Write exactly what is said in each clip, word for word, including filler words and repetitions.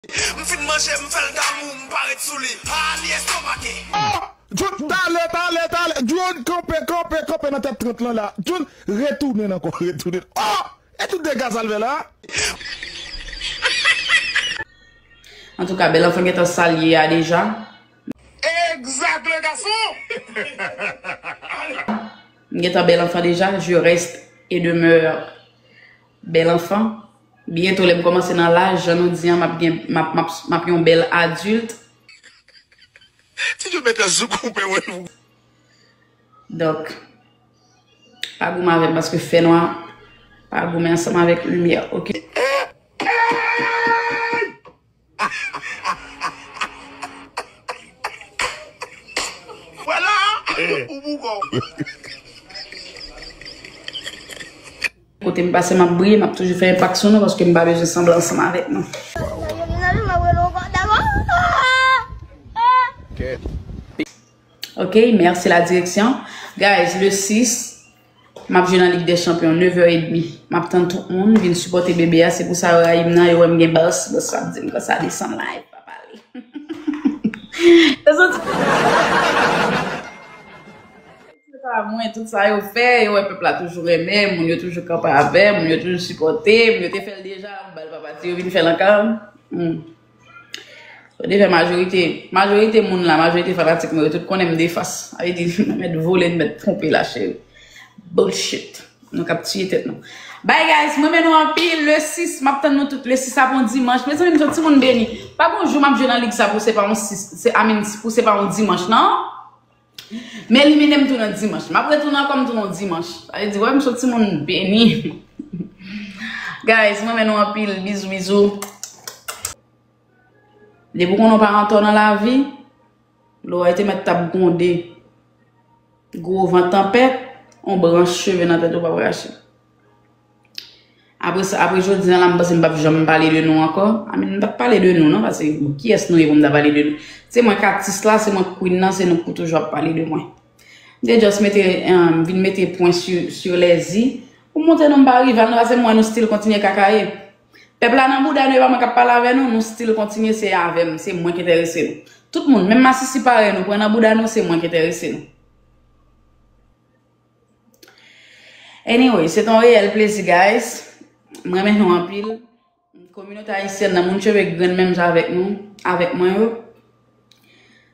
M fin manje, m fè l damou, m pa ret sou li. Ah, li estomake. Jun, talè, talè, talè. Jun, kanpe, kanpe, kanpe nan tèt trant lan la. Jun, retounen ankò, retounen. Oh! E tout dega sa l fè la? Antouka, Bèl Anfan gentan salye a deja. Exact, le garçon. M gentan Bèl Anfan deja. Je reste et demeure Bèl Anfan. Byento, lè m kòmanse nan laj, jan nou di an, m ap gen, m ap, m ap, m ap yon bèl adilt. Ti Djo mèt an sou koupe wè. Donk, pa goumen avè m paske fènwa pa goumen ansanm avèk limyè, oke? Vwala! Ou boukò. Kote m pase m ap briye, m ap toujou fè enpak sou nou paske m pa bezwen sanble ansanm avèk nou. Ok, merci la direction. Guys, le six, m ap jwe nan Ligue des Champions, neuf heures et demie. M ap tann tout moun vin sipòte bebe a, se pou sa yo rayi m nan, yo wè m gen bòs, bòs ap di m konsa desann live, pa pale. Yo santi sa mwen, tout sa yo fè, yo wè pèp la toujou renmen, moun yo toujou kanpe avè m, moun yo toujou sipòte m, yo te fè l deja, m ba l pa pati, yo vin fè l ankò. Hmm. Yo te fè majorite, majorite moun la, majorite fanatik mwen, yo tout konnen m defas. Sa vle di, nou mèt vole, nou mèt twonpe la, cheri. Bullshit. Nou k ap tiye tèt nou. Bye guys, mwen renmen nou anpil. Le sis, m ap tann nou tout. Le sis ap yon dimanch. Mezanmi, m se yon timoun beni. Pa gon jou m ap jwe nan lig sa pou se pa yon sis, se, I mean, pou se pa yon dimanch, non? M elimine m tou nan dimanch. M ap retounen ankò, m tou nan dimanch. Sa vle di, wè, m se yon timoun beni. Guys, mwen renmen nou anpil. Bizou, bizou. Depi w konnen w pa antò nan lavi, lè w te mèt t ap gwonde, gwo van, tanpèt, yon branch cheve nan tèt ou p ap rache. Apre sa, apre jodi a la, m panse m p ap janm pale de nou ankò. I mean, m p ap pale de nou, non, paske kiyès nou ye pou m ta pale de nou? Se mwen k atis la, se mwen k queen nan, se nou k pou toujou ap pale de mwen. M te just mete, um, vin mete pwen sur, sur les i pou montre nou m pa rival, non, paske m wè nou still kontinye kakaye. Pèp la nan bouda nou, e pa mwen k ap pale avè nou, nou still kontinye, se avè m, se mwen k enterese nou. Tout moun, menm masisi parèy nou, pran nan bouda nou, se mwen k enterese nou. Anyway, se t yon reyèl plezi, guys. M renmen nou anpil. Kominote ayisyèn nan, moun cheve grenn menm jan avèk nou, avèk mwen yo.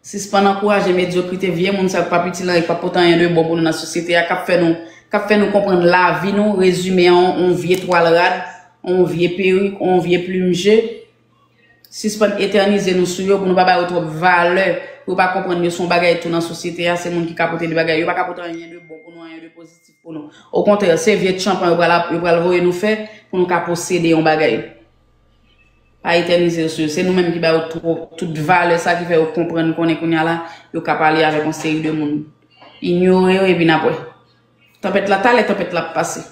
Sispann ankouraje medyokrite, vye moun sa yo k p ap itil anyen, k p ap pote anyen de bon pou nou nan sosyete a, k ap fè nou, k ap fè nou konprann lavi nou, rezime an yon vye twal rad, yon vye perik, yon vye plim je. Sispann etènize nou sou yo pou nou pa ba yo twòp valè, pou yo pa konprann yo se yon bagay tou nan sosyete a, se moun ki ka pote de bagay, yo pa ka pote anyen de bon pou nou, anyen de pozitif pou nou. Okontrè, se vye tchanpan yo pral ap, yo pral voye nou fè pou nou ka posede yon bagay. Pa etènize yo sou yo. Se nou menm ki ba yo twòp, tout valè sa ki fè yo konprann, konnen kounye a la, yo ka pale avèk yon seri de moun. Inyore yo epi n ap wè. Tanpèt la, talè tanpèt la ap pase.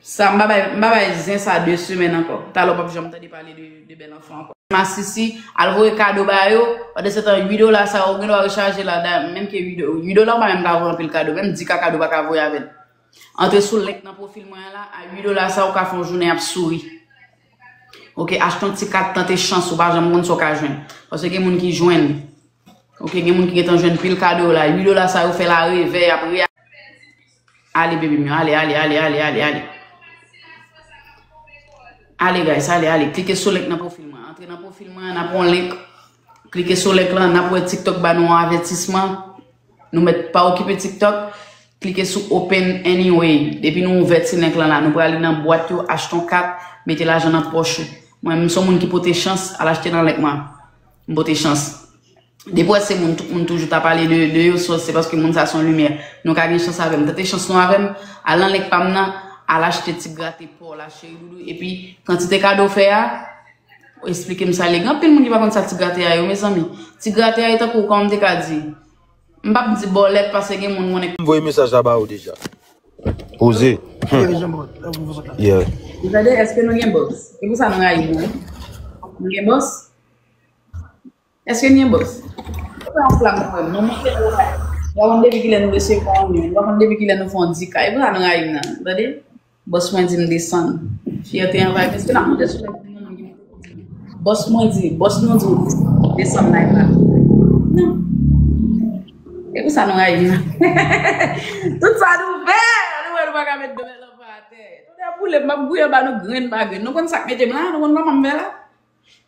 Sa, m pa bay, m pa bay zen sa de semèn ankò. Talè w p ap janm tande pale de, de Bèl Anfan ankò. Masisi, al voye kado ba yo, pandan se tan uit dola sa yo, ou gen dwa rechaje la, da, menm ke uit do-, uit dola ou pa menm ka voye anpil kado, menm dis ka kado pa ka voye avè l. Antre sou link nan pwofil mwen an la, a uit dola sa ou ka fè yon jounen ap souri. Oke, achte yon ti kat, tante chans, ou pa janm konn sa w ka jwenn. Paske gen moun ki jwenn. Oke, gen moun ki gentan jwenn pil kado yo la. Uit dola sa yo fè la revè, y ap re-, ale, baby m yo, ale, ale, ale, ale, ale, ale. Ale, guys, ale, ale. Klike sou link nan pwofil mwen. Antre nan pwofil mwen, n ap wè yon link. Klike sou link lan, n ap wè TikTok ba nou yon avètisman. Nou mèt pa okipe TikTok. Klike sou open anyway. Depi nou ouvè ti link lan la, nou prale nan bwat yo, achte yon kat, mete lajan nan pòch ou. Mwen, m se yon moun ki pote chans, al achte nan link mwen. M pote chans. Depi w wè se moun, tout moun toujou ta pale de, de yo, so, se paske moun sa se yon limyè. Nou ka gen chans avè m. Tante chans nou avè m, al nan link pa m nan, al achte ti grate pa w la, cheri doudou. Epi, kantite kado w fè a, eksplike m sa l ye. Gen anpil moun ki pa konn sa ti grate a ye, mezanmi. Ti grate a ye tankou, kòman m te ka di? M p ap di bòlèt paske gen moun konnen. M voye mesaj la ba ou deja. Poze. Yeah. Ou tande, èske nou gen bòs? E pou sa nou rayi nou, wi. Nou gen bòs? Èske n gen bòs? Ou fè yon flam pou mwen. Nou monte nou la. Nou pa konn depi kilè nou resevwa yon mil. Nou pa konn depi kilè nou fè yon dis K. E pou sa nou rayi m nan. Ou tande? Bòs mwen di m desann. Fyète anvayi m. Èske n ap monte sou lèv pou moun ki monte pou di m? Bòs mwen di, bòs nou di, desann live la. Non. E pou sa nou rayi m nan. Tout sa nou fè, nou wè nou pa ka met de mèt anfan atè. Tout e boule, m ap gouye anba nou grenn pa grenn. Nou konn sa k mete m la, nou konn kòman m fè la.